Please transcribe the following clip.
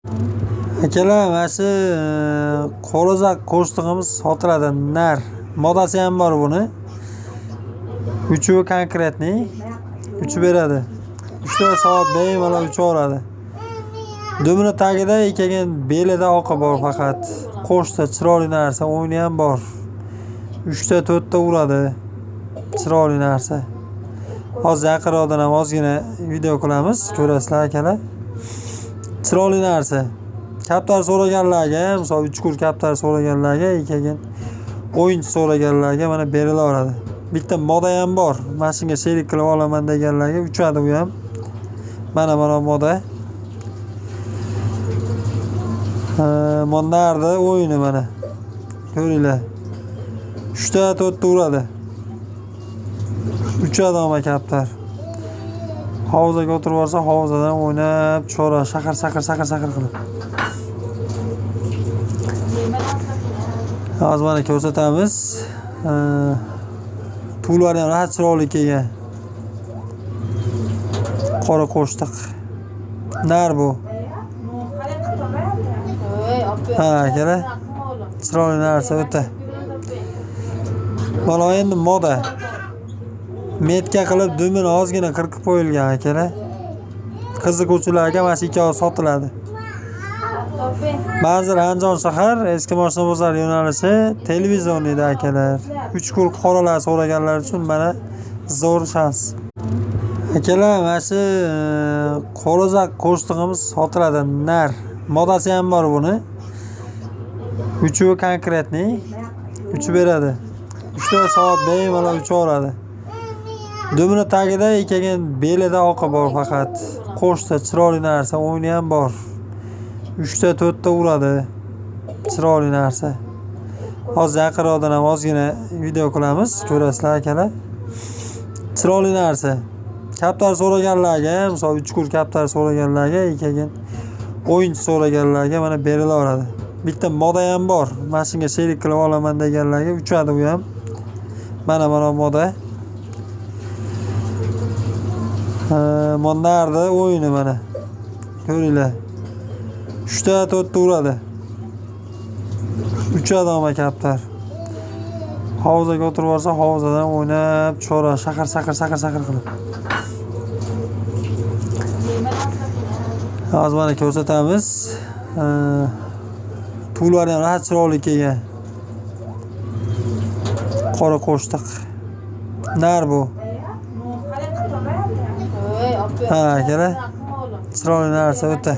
Akalar, mana shu qo'rozaq qo'shtig'imiz sotiladi, nar. Modasi ham bor buni. Uchuvi konkretniy. Uchib beradi. 3-4 soat bemalol uchaveradi. Dumini tagida keyin belida oqi bor faqat. Qo'shta chiroyli narsa, o'yini ham bor. 3ta 4ta uradi. Chiroyli narsa. Hozir yaqinroqdan ham ozgina video qilamiz, ko'rasizlar akalar. Chiroyli narsa. Kaptar so'raganlarga, misol uchqur kaptar so'raganlarga, keyin o'yinchi so'raganlarga mana berilaveradi. Bitta moda ham bor. Mana shunga sherik qilib olaman deganlarga uchadi u ham. Mana moda. Mondarda o'yini mana. Ko'ringlar. 3ta 4ta uradi. Uchadi ama kaptar. Hovzaga o'tirib olsa, hovzadan o'ynab tushaveradi, shaqir shaqir shaqir shaqir qilib. Hozir mana ko'rsatamiz. Tuvlari ham rohat chiroyli kelgan. Qora qo'shtiq. Nar bu. Ha, akalar. Chiroyli narsa o'ta. Mana endi moda. Metka qilib dumini ozgina qirqib qo'yilgan akalar. Qiziquvchilarga mana shu ikkovi sotiladi. Manzil Andijon shahar, eski mashina bozor yo'nalishi, televizorniyda akalar. Uchqur qoralar so'raganlar uchun mana zo'r shans. Akalar, mana shu qo'rozaq qo'shtig'imiz sotiladi, nar. Modasi ham bor buni. Uchuvi konkretniy. Uchib beradi. 3-4 soat bemalol uchaveradi. Dumini tagida keyin belida oqi bor faqat. Qo'shta chiroyli narsa, o'yini ham bor. 3ta 4ta uradi. Chiroyli narsa. Hozir yaqinroqdan ham ozgina video qilamiz, ko'rasizlar akalar. Chiroyli narsa. Kaptar so'raganlarga, misol uchqur kaptar so'raganlarga, keyin o'yinchi so'raganlarga mana berilaveradi. Bitta moda ham bor. Mana shunga sherik qilib olaman deganlarga uchadi u ham. Mana moda. Mondarda o'yini mana. Ko'ringlar. 3ta 4ta uradi. Uchadi ama kaptar. Hovzaga o'tirib olsa, hovzadan o'ynab tushaveradi, shaqir shaqir shaqir shaqir qilib. Hozir mana ko'rsatamiz. Tuvlari ham rohat chiroyli kelgan. Qora qo'shtiq. Nar bu. Ha, akalar. Chiroyli narsa o'ta.